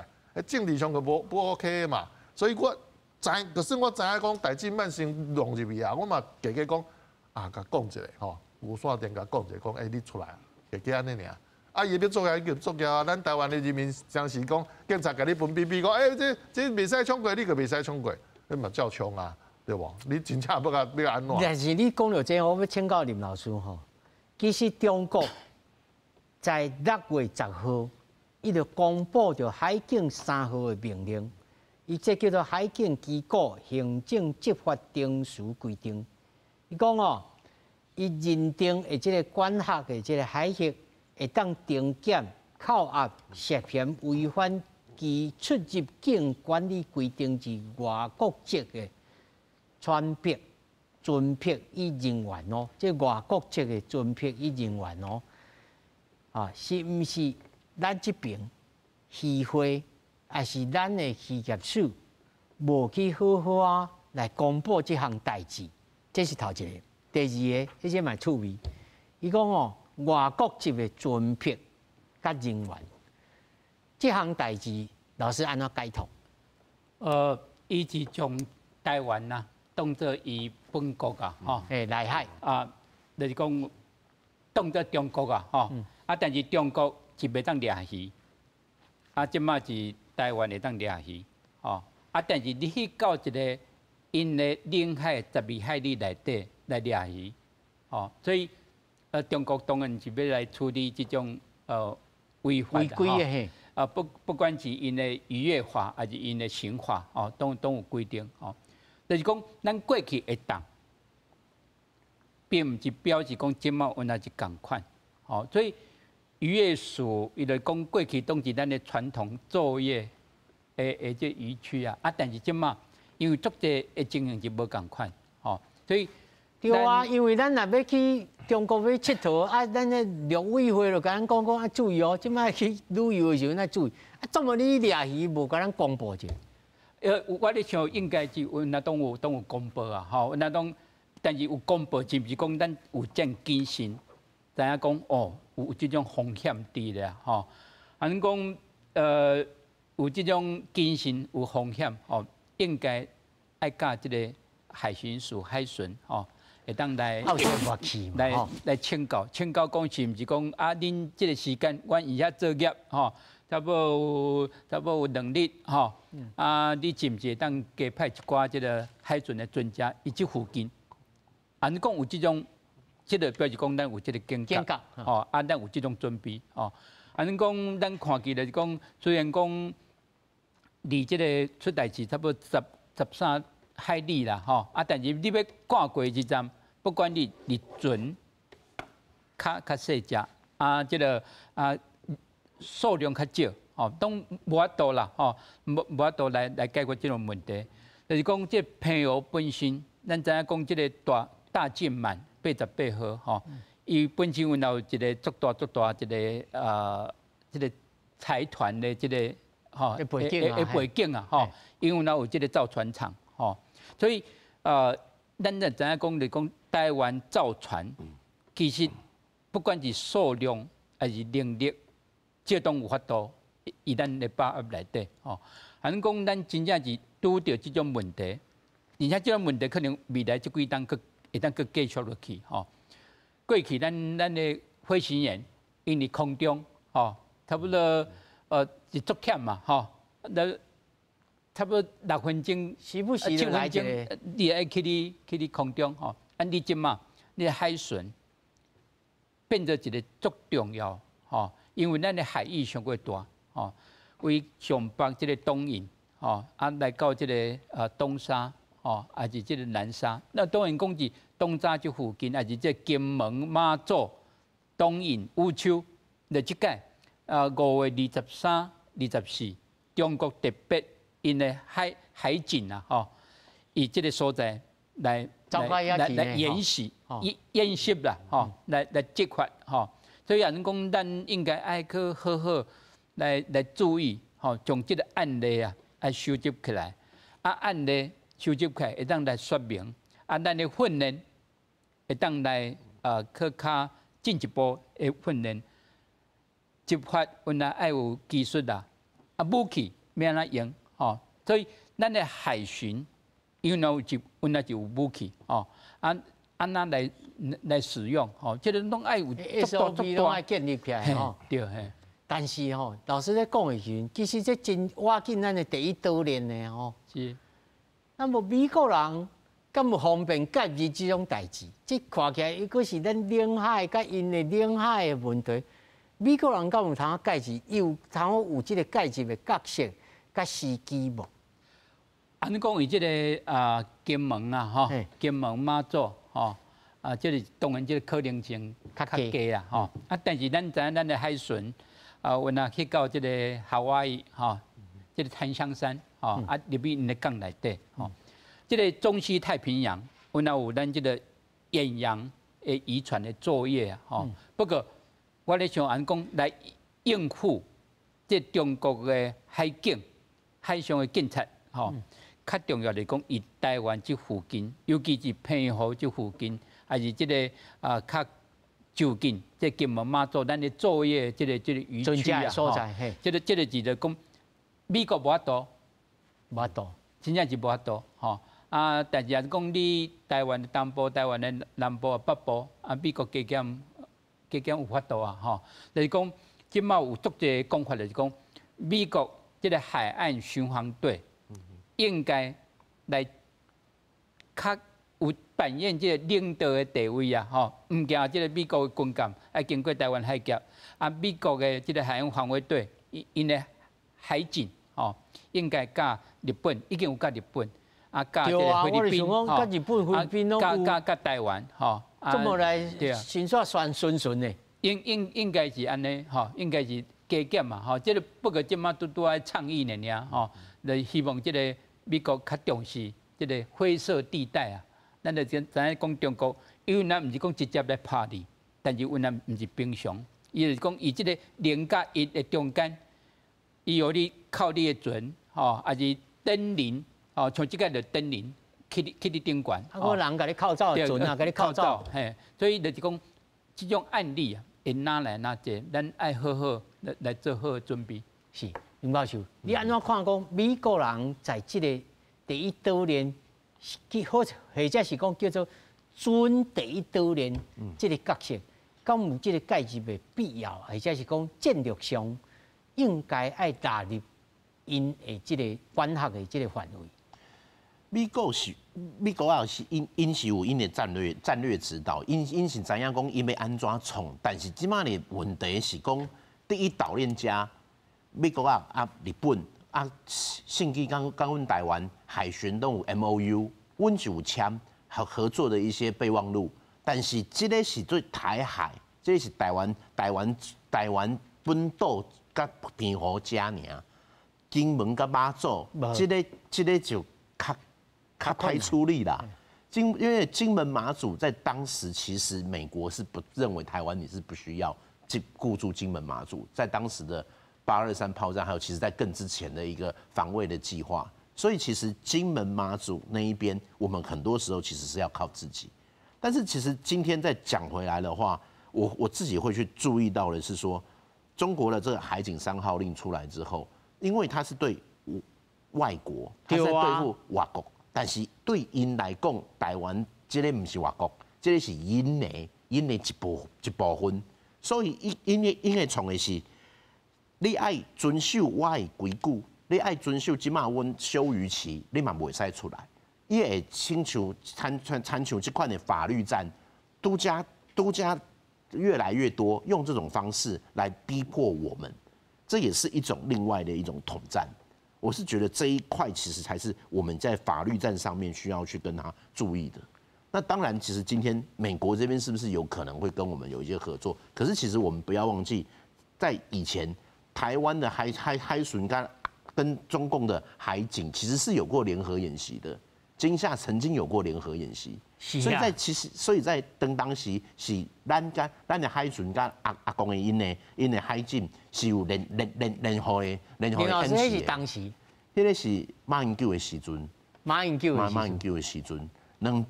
政治上就無不 OK 的嘛。所以我知，就算我知影講代誌慢先弄入去啊，我嘛加加講啊，共講一下吼，無線電共講一下，講欸，你出來，加加按呢爾。啊！伊欲作業，伊就作業啊！咱台灣的人民相信講，警察共你分比比講，欸，這這袂使衝過，你就袂使衝過，你嘛照衝啊，對無？你真正欲共欲按怎？但是你講著這，我欲請教林老師吼。其實中國在6月10號，伊就公布著海警三號的命令，伊這叫做《海警機構行政執法程序規定》。伊講哦，伊認定的這個管轄的這個海域。會當定檢扣押涉嫌違反其出入境管理規定之外國籍的船舶、船舶與人員哦，這外國籍的船舶與人員哦，啊，是毋是咱這邊漁會，抑是咱的漁業署無去好好啊來公布這項代誌？這是頭一個。第二個，這個嘛趣味，伊講哦。外國籍的船舶佮人員，這項代誌，老師按怎解讀？伊是將台灣啊當做伊本國啊，吼，欸，內海啊，就是講當做中國啊，吼，啊，但是中國是袂當掠魚，啊，這馬是台灣會當掠魚，吼，啊，但是你去到一个𪜶的領海12海里內底來掠魚，吼，所以。中國當然是欲來處理這種違法違規的嘿。啊，不管是𪜶的漁業法，抑是𪜶的刑法，哦，攏有規定，哦。就是講，咱過去會當，並毋是表示講這馬原來是仝款，哦。所以漁業署伊就講過去當是咱的傳統作業的這漁區啊，啊，但是這馬因為足濟的情形是無仝款，哦，所以。對啊，因為咱若欲去中國欲𨑨迌，啊，咱的陸委會就共咱講講啊，注意哦，這擺去旅遊的時陣愛注意。啊，怎麼你掠魚無共咱公布者？我咧想應該是阮若攏有攏有公布啊，吼，阮若攏，但是有公布，是毋是講咱有遮謹慎，知影講哦，有這種風險佇咧，吼，啊，阮講有這種謹慎有風險，吼，應該愛佮這個海巡署海巡，吼。會當來來來請教，請教講是毋是講啊？恁這個時間，阮佇遐作業吼，差不多有2日吼。啊，你是毋是會當加派一寡這個海巡的船隻佇這附近？啊，你講有這種，這個表示講咱有這個警覺，吼，啊，咱有這種準備，吼。按呢講，咱看起來是講，雖然講離這个出代誌差不多13海里啦，吼，啊，但是你欲趕過這站，不管你佇船較細隻，啊，這个啊數量較少，吼，攏無法度啦，吼，無法度來解決這種問題。就是講，這澎湖本身，咱知影講這个大進滿88號，吼，伊本身有一个足大足大一个這个財團的這个吼背景的背景啊，吼，因為有這个造船廠，吼，所以咱就知影講，就講台灣造船，其實不管是數量還是能力，這攏有法度，佇咱的把握內底，吼。按呢講，咱真正是拄著這種問題，而且這種問題可能未來這幾冬閣會當閣繼續落去，吼。過去咱的飛行員𪜶佇空中，吼，差不多是足忝嘛，吼，那差不多6分鐘、時不時7分鐘，你愛去你空中，吼。啊，你這馬你海巡變做一个足重要，吼，因為咱的海域傷過大，吼。為上北這个東引，吼，啊來到這个東沙，吼，還是這个南沙。那當然講是東沙這附近，還是這金門、馬祖、東引、烏丘，就這擺啊5月23、24，中國特別𪜶的海警啊，吼，以這个所在來演習啦，吼，來執法，吼。所以按呢講，咱應該愛去好好來注意，吼，將這个案例啊，愛收集起來，啊，案例收集起來會當來說明，啊，咱的訓練會當來去較進一步的訓練，執法原來愛有技術啦，啊，武器欲按怎用，吼，所以咱的海巡，因為有一原來就有武器，吼，啊，按怎來使用，吼，這个攏愛有 SOP 攏愛建立起來，吼，對嘿。但是吼，老師咧講的時陣，其實這真挖緊咱的第一島鏈的吼。是。那麼美國人敢有方便介入這種代誌？這看起來伊閣是咱領海佮𪜶的領海的問題。美國人敢有通介入？伊有通有這个介入的角色佮時機無？按呢講，伊這个啊金門啊，吼，金門馬祖吼，啊，這个當然這个可能性較低啦，吼。啊，但是咱知影咱的海巡。啊，阮啊去到這个夏威夷吼，這个檀香山吼，啊入去𪜶的港內底吼，這个中西太平洋，阮也有咱這个遠洋的漁船的作業啊，吼。不過我咧想按呢講來應付這中國的海警、海上的警察吼，較重要是講，佇台灣這附近，尤其是澎湖這附近，還是這个啊較就近，這金門馬祖，咱的作業這个漁區啊，所在，這个是就講美國無法度，無法度，真正是無法度，吼。啊，但是若是講你台灣的東部、台灣的南部、北部，啊，美國加減加減有法度啊，吼。就是講，這馬有足濟講法，就是講美國這个海岸巡防隊應該來較有扮演這个領導的地位啊，吼，毋驚這个美國的軍艦愛經過台灣海峽，啊，美國的這个海岸防衛隊，𪜶的海警，吼，應該佮日本已經有佮日本，啊，佮這个菲律賓，吼，佮日本、菲律賓攏有，佮台灣，吼，這麼來先煞算順順的，應該是按呢，吼，應該是加減嘛，吼，這个不過這馬拄拄愛倡議爾爾，吼，就希望這个美國較重視這个灰色地帶啊。咱就知影講中國，因為咱毋是講直接來拍你，但是阮也毋是平常，伊就是講伊這个零佮一的中間，伊予你靠你的船，吼，抑是登臨，吼，像這个就登臨去你頂懸，啊，閣人共你銬走船啊，共你銬走，嘿，所以就是講這種案例啊，會哪來哪濟，咱愛好好來做好準備。是，林教授，你按怎看講美國人在這个第一島鏈？或者是講叫做準第一島鏈這个角色，敢有這个介入的必要，或者是講戰略上應該愛納入𪜶的這个管轄的這个範圍。美國啊，是𪜶是有𪜶的戰略指導，𪜶是知影講𪜶欲按怎創，但是這馬的問題是講，第一岛链加美國啊啊日本啊，甚至講講阮台灣海巡都有 MOU，阮是有簽合作的一些備忘錄，但是這个是對台海，這个是台灣本島佮澎湖遮爾，金門佮馬祖，這个就較歹處理啦。因為金門馬祖在當時其實美國是不認為台灣你是不需要去顧住金門馬祖，在當時的823炮戰，還有其實在更之前的一個防衛的計劃，所以其實金門馬祖那一邊，我們很多時候其實是要靠自己。但是其實今天再講回來的話，我自己會去注意到的是說，中國的這個海警三號令出來之後，因為它是對外國，它在對付外國。但是對𪜶來講，台灣這个毋是外國，這个是𪜶的一部分。所以伊𪜶會創的是，你愛遵守我的規矩，你愛遵守這馬阮休漁期，你嘛袂使出來。伊會親像這款的法律戰，拄才越來越多，用這種方式來逼迫我們，這也是一種另外的一種統戰。我是覺得這一塊其實才是我們在法律戰上面需要去跟他注意的。那當然，其實今天美國這邊是不是有可能會跟我們有一些合作？可是其實我們不要忘記，在以前台灣的海巡跟中共的海警其實是有過聯合演習的，金廈曾經有過聯合演習。所以在其實，所以在當時是咱的海巡佮阿共的𪜶的海警是有聯合的演習。是當時，彼个是馬英九的時陣。馬英九。馬英九的時陣，兩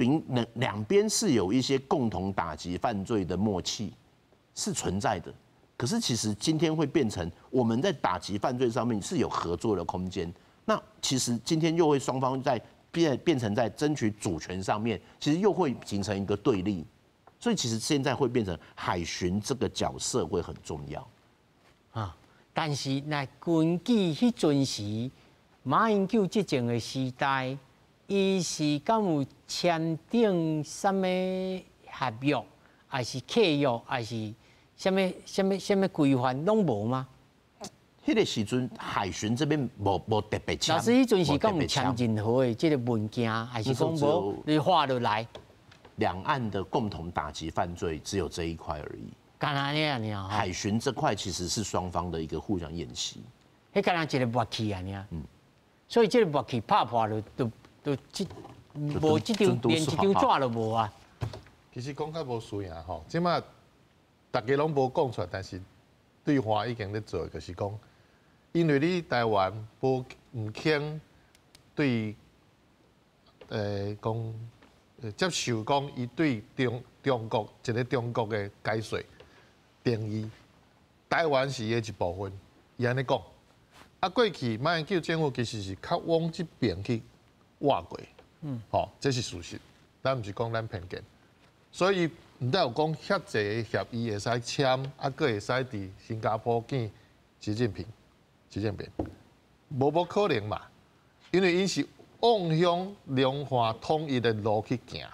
邊是有一些共同打擊犯罪的默契是存在的。可是其實今天會變成我們在打擊犯罪上面是有合作的空間。那其實今天又會雙方在變成在爭取主權上面，其實又會形成一個對立，所以其實現在會變成海巡這個角色會很重要。啊，但是那根據彼陣時馬英九執政的時代，伊是敢有簽訂啥物合約，還是契約，還是啥物規範，攏無嗎？彼个時陣海巡這邊無特別簽。老師，彼陣時敢有簽任何的這个文件，還是講無？你畫落來。兩岸的共同打擊犯罪只有這一塊而已。敢若按呢爾。海巡這塊其實是雙方的一個互相演習。彼敢若一个默契按呢。所以這个默契拍破了，就這無這張連這張紙都無啊。其實講較無輸贏吼，這馬大家攏無講出來，但是對話已經咧做，就是講。因為你台灣無毋肯對，講接受講伊對中國一个中國的解說定義，台灣是伊的一部分，伊按呢講。啊，過去馬英九政府其實是較往這邊去倚過，吼，這是事實，咱毋是講咱偏見。所以毋但有講遐濟協議會使簽，啊，閣會使佇新加坡見習近平。習近平，無可能嘛，因為𪜶是往向兩岸統一的路去行，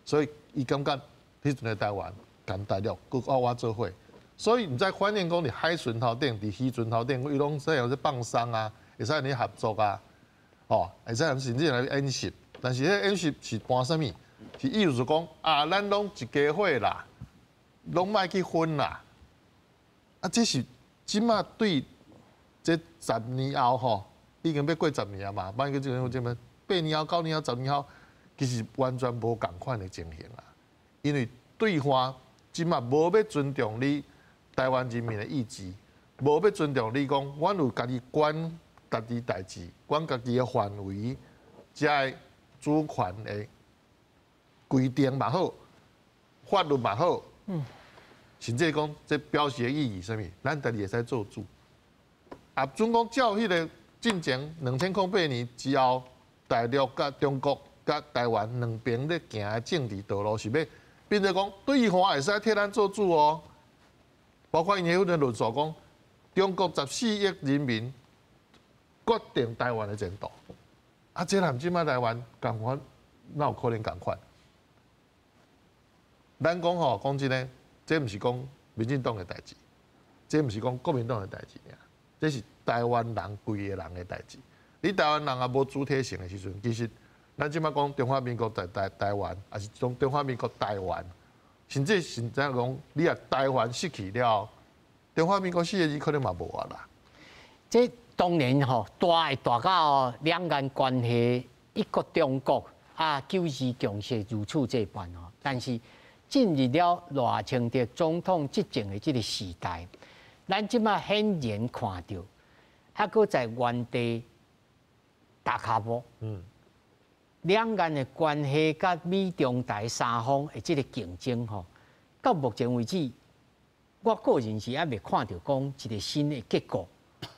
所以伊感覺彼陣的台灣佮大陸閣愛我做伙，所以毋知反映講佇海巡頭頂、佇漁船頭頂，伊攏使有咧放鬆啊，會使咧合作啊，哦，會使甚至來演習，但是彼演習是盤啥物？是意思是講啊，咱攏一家伙啦，攏莫去分啦，啊，這是這馬對。這十年後吼，已經欲過十年啊嘛，馬英九政府這麼8年後、9年後、10年後，其實完全無仝款的情形啦。因為對岸這馬無欲尊重你台灣人民的意志，無欲尊重你講，阮有家己管家己代誌，管家己的範圍，這个主權的規定嘛好，法律嘛好，甚至講這表示的意義啥物，咱家己會使做主。啊，準講照彼个進前2008年之後，大陸佮中國佮台灣兩邊咧行的政治道路是欲變做講對岸會使替咱做主哦。包括𪜶彼個論述講，中國14億人民決定台灣的前途。啊，這和這馬台灣仝款，哪有可能仝款？咱講吼，講真的，這毋是講民進黨的代誌，這毋是講國民黨的代誌爾，這是台灣人規个人的代誌。你台灣人也無主體性的時陣，其實咱這擺講中華民國在台灣，抑是中華民國台灣，甚至是怎講，你若台灣失去了，中華民國四個字可能嘛無啊啦。這當然吼，大會大到兩岸關係一個中國啊，九二共識如此這般吼，但是進入了賴清德總統執政的這個時代，咱這擺顯然看著，猶閣在原地踏跤步。兩岸的關係佮美中台三方的這個競爭吼，到目前為止，我個人是猶未看著講一個新的結果，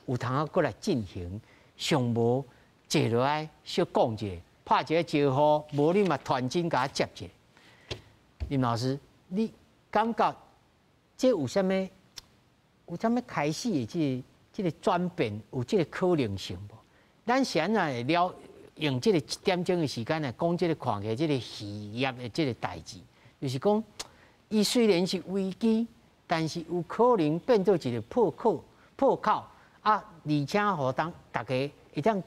有通啊閣來進行，尚無坐落來小講一下，拍一個招呼，無你嘛傳真共我接一下。林老師，你感覺這有啥物？有啥物開始的這個轉變，有這個可能性無？咱是按怎會了用這個一點鐘的時間來講這個看起來這個漁業的這個代誌，就是講，伊雖然是危機，但是有可能變做一個破口啊，而且予當大家會當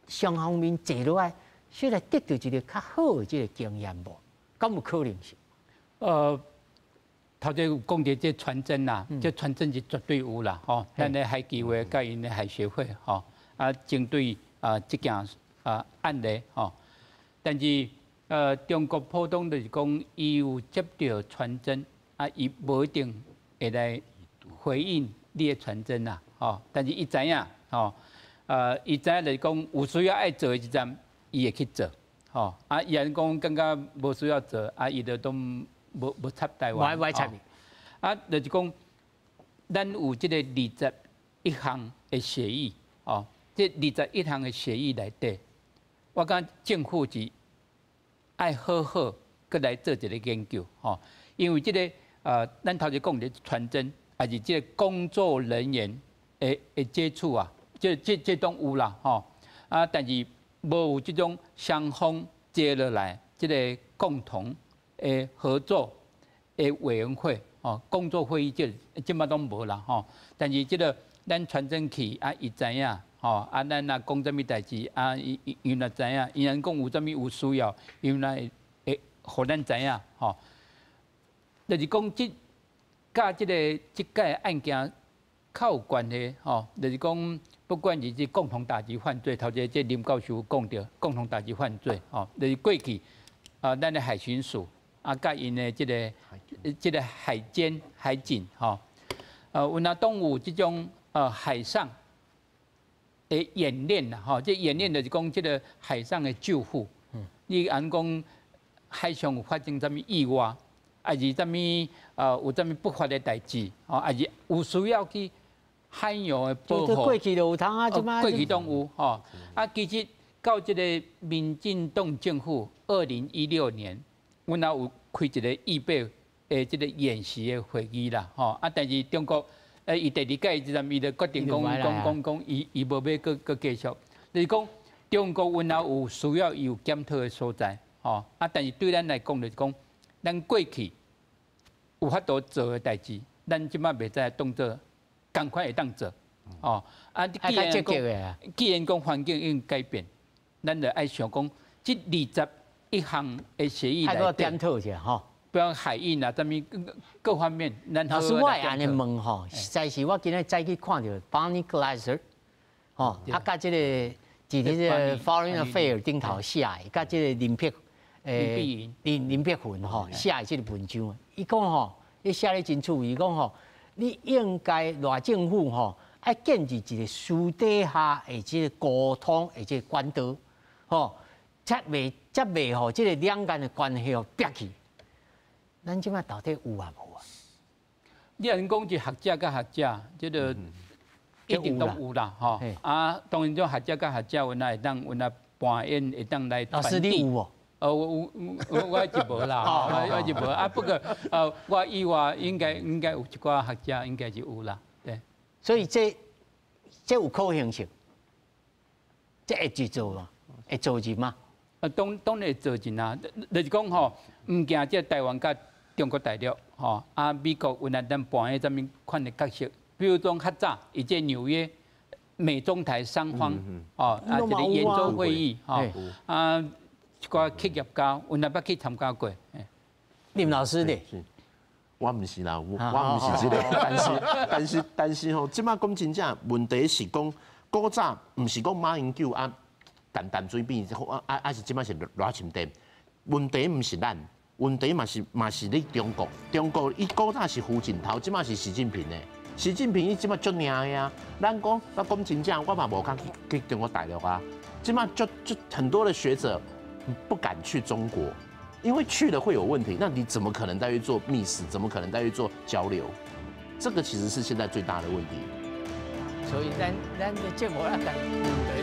雙方面坐落來，小來得著一個較好的這個經驗無？敢有可能性？頭先有講著這傳真啦，這傳真是絕對有啦，吼。咱的海基會佮𪜶的海協會，吼，啊，針對啊這件啊案例，吼。但是中國浦東就是講，伊有接著傳真，啊，伊無一定會來回應你的傳真啦，吼。但是伊知影，吼，伊知影就是講有需要愛做的時陣，伊會去做，吼。啊，伊若講感覺無需要做，啊，伊就都無插台灣，無插。啊，就是講，咱有這個21項的協議，哦，這21項的協議內底，我感覺政府是愛好好閣來做一個研究，吼，因為這個咱頭先講的傳真，抑是這個工作人員的接觸啊，這攏有啦，吼，啊，但是無有這種雙方接落來這個共同的合作的委員會，哦，工作會議這這擺攏無啦，吼。但是這個咱傳真去啊，伊知影，吼，啊，咱若講啥物代誌啊，伊若知影，伊若講有啥物有需要，伊若會予咱知影，吼。就是講這佮這個這屆案件較有關係，吼，就是講不管是這共同打擊犯罪，頭先這林教授有講著共同打擊犯罪，吼，就是過去啊，咱的海巡署啊，佮𪜶的這個海監海警，吼，有若當有這種海上的演練啦，吼，這演練就是講這個海上的救護，你按講海上有發生啥物意外，抑是啥物有啥物不法的代誌，吼，抑是有需要去海洋的保護。過去就有通啊，這擺過去攏有吼。啊，其實到這個民進黨政府2016年，阮也有開一個預備的這個演習的會議啦，吼。啊，但是中國伊第二屆這陣，伊就決定講講講講，伊無欲閣繼續。就是講中國阮也有需要伊有檢討的所在，吼。啊，但是對咱來講就是講，咱過去有法度做的代誌，咱這擺袂使當做仝款會當做，哦。啊，既然講環境已經改變，咱就愛想講，這21項的協議來檢討一下吼。比如海運啊，啥物各方面，咱老師我會按呢問吼，實在是我今日早起看著 Bonnie Glaser，吼，啊，佮這個佇這個 Foreign Affairs 頂頭寫的，佮這個林碧雲吼寫的這個文章，伊講吼，伊寫得真趣味，伊講吼，你應該賴政府吼，愛建立一個私底下的這個溝通的這個管道，吼，才袂予這個兩岸的關係予煏去。咱這擺到底有抑無啊？你若講是學者佮學者，這個一定都有啦，吼。啊，當然，種學者佮學者，阮也會當，阮也扮演會當來傳遞。你有無？我是無啦，我是無啊。不過，我以外應該有一寡學者應該是有啦，對。所以這有可行性，這會去做嗎？會做入嗎？啊，當然會做進啊。就是講吼，毋驚這台灣佮中國大陸吼，啊，美國有咱咱扮演啥物款的角色，比如講較早，伊這紐約美中台三方哦，啊，一个圓桌會議，吼，啊，一寡企業家，阮也捌去參加過。林老師咧，我毋是啦，我毋是這个，但是吼，這擺講真正，問題是講古早毋是講馬英九啊，陳陳水扁，啊啊是這擺是賴清德，問題毋是咱，問題嘛是你中國，中國伊古早是胡錦濤，這擺是習近平的。習近平伊這擺足領的啊，咱講我講真正，我嘛無敢去去中國大陸啊。這擺足足很多的學者不敢去中國，因為去了會有問題。那你怎麼可能再去做密使？怎麼可能再去做交流？這個其實是現在最大的問題。所以咱咱的節目啊，但問題